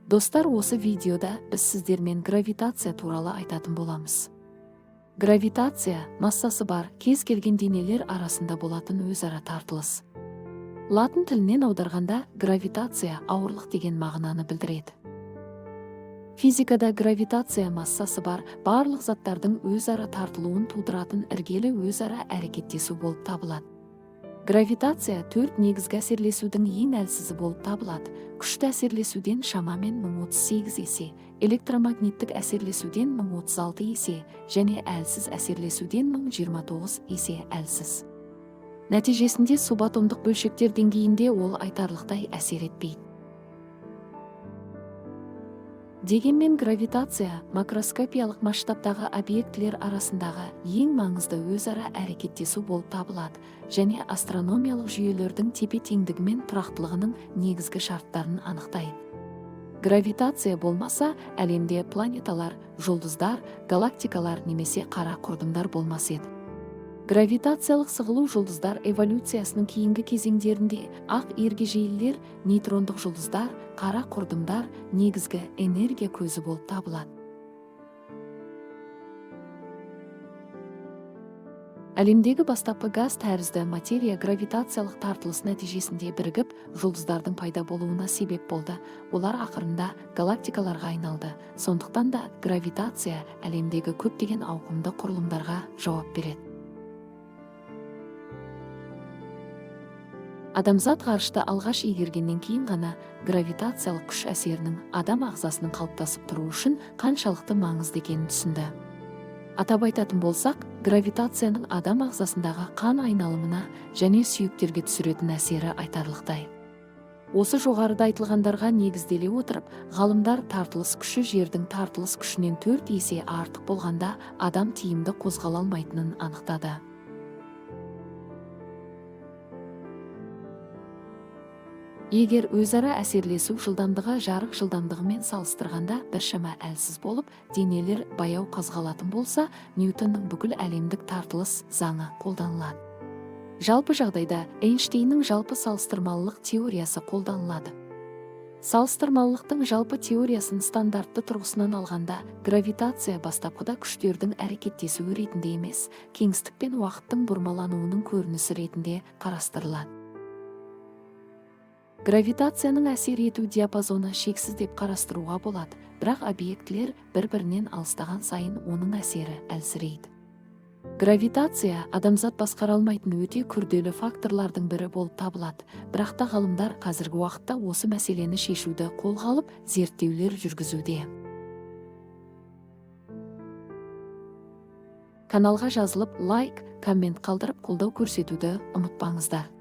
Достар, осы видеода біз сіздермен гравитация туралы айтатын боламыз. Гравитация – массасы бар кез келген денелер арасында болатын өзара тартылыс. Латын тілінен аударғанда, гравитация ауырлық деген мағынаны білдіреді. Физикада гравитация массасы бар барлық заттардың өзара тартылуын тудыратын іргелі өзара әрекеттесу болып табылады. Гравитация төрт негізгі әсерлесудің ең әлсізі болып табылады: күшті әсерлесуден шамамен 1038 есе, электромагниттік әсерлесуден 1036 есе және әлсіз әсерлесуден 1029 есе әлсіз. Нәтижесінде субатомдық бөлшектер деңгейінде ол айтарлықтай әсер етпейді. Дегенмен гравитация макроскопиялық масштабтағы объектілер арасындағы ең маңызды өзара әрекеттесу болып табылады және астрономиялық жүйелердің тепе-теңдігі мен тұрақтылығының негізгі шарттарын анықтайды. Гравитация болмаса, әлемде планеталар, жұлдыздар, галактикалар немесе қара құрдымдар болмас еді. Гравитациялық сығылу жұлдыздар эволюциясының кейінгі кезеңдерінде ақ ергежейлілер, нейтрондық жұлдыздар, қара құрдымдар негізгі энергия көзі болып табылады. Әлемдегі бастапқы газ тәрізді материя гравитациялық тартылыс нәтижесінде бірігіп, жұлдыздардың пайда болуына себеп болды. Олар ақырында галактикаларға айналды. Сондықтан да гравитация әлемдегі көптеген ауқымды құрылымдарға жауап береді. Адамзат ғарышты алғаш игергеннен кейін ғана гравитациялық күш әсерінің адам ағзасының қалыптасып тұруы үшін қаншалықты маңызды екенін түсінді. Атап айтатын болсақ, гравитацияның адам ағзасындағы қан айналымына және сүйектерге түсіретін әсері айтарлықтай. Осы жоғарыда айтылғандарға негізделе отырып, ғалымдар тартылыс күші жердің тартылыс күшінен 4 есе артық болғанда, адам тиімді қозғала алмайтынын анықтады. Егер өзара әсерлесу жылдамдығы жарық жылдамдығымен салыстырғанда біршама әлсіз болып, денелер баяу қозғалатын болса, Ньютонның бүкіл әлемдік тартылыс заңы қолданылады. Жалпы жағдайда Эйнштейннің жалпы салыстырмалылық теориясы қолданылады. Салыстырмалылықтың жалпы теориясын стандартты тұрғысынан алғанда, гравитация бастапқыда күштердің әрекеттесуі ретінде емес, кеңістік пен уақыттың бұрмалануының көрінісі ретінде қарастырылады. Гравитацияның әсер ету диапазоны шексіз деп қарастыруға болады, бірақ объектілер бір-бірінен алыстаған сайын оның әсері әлсірейді. Гравитация адамзат басқара алмайтын өте күрделі факторлардың бірі болып табылады, бірақ та ғалымдар қазіргі уақытта осы мәселені шешуді қолға алып, зерттеулер жүргізуде. Каналға жазылып, лайк, коммент қалдырып, қолдау көрсетуді ұмытпаңыздар.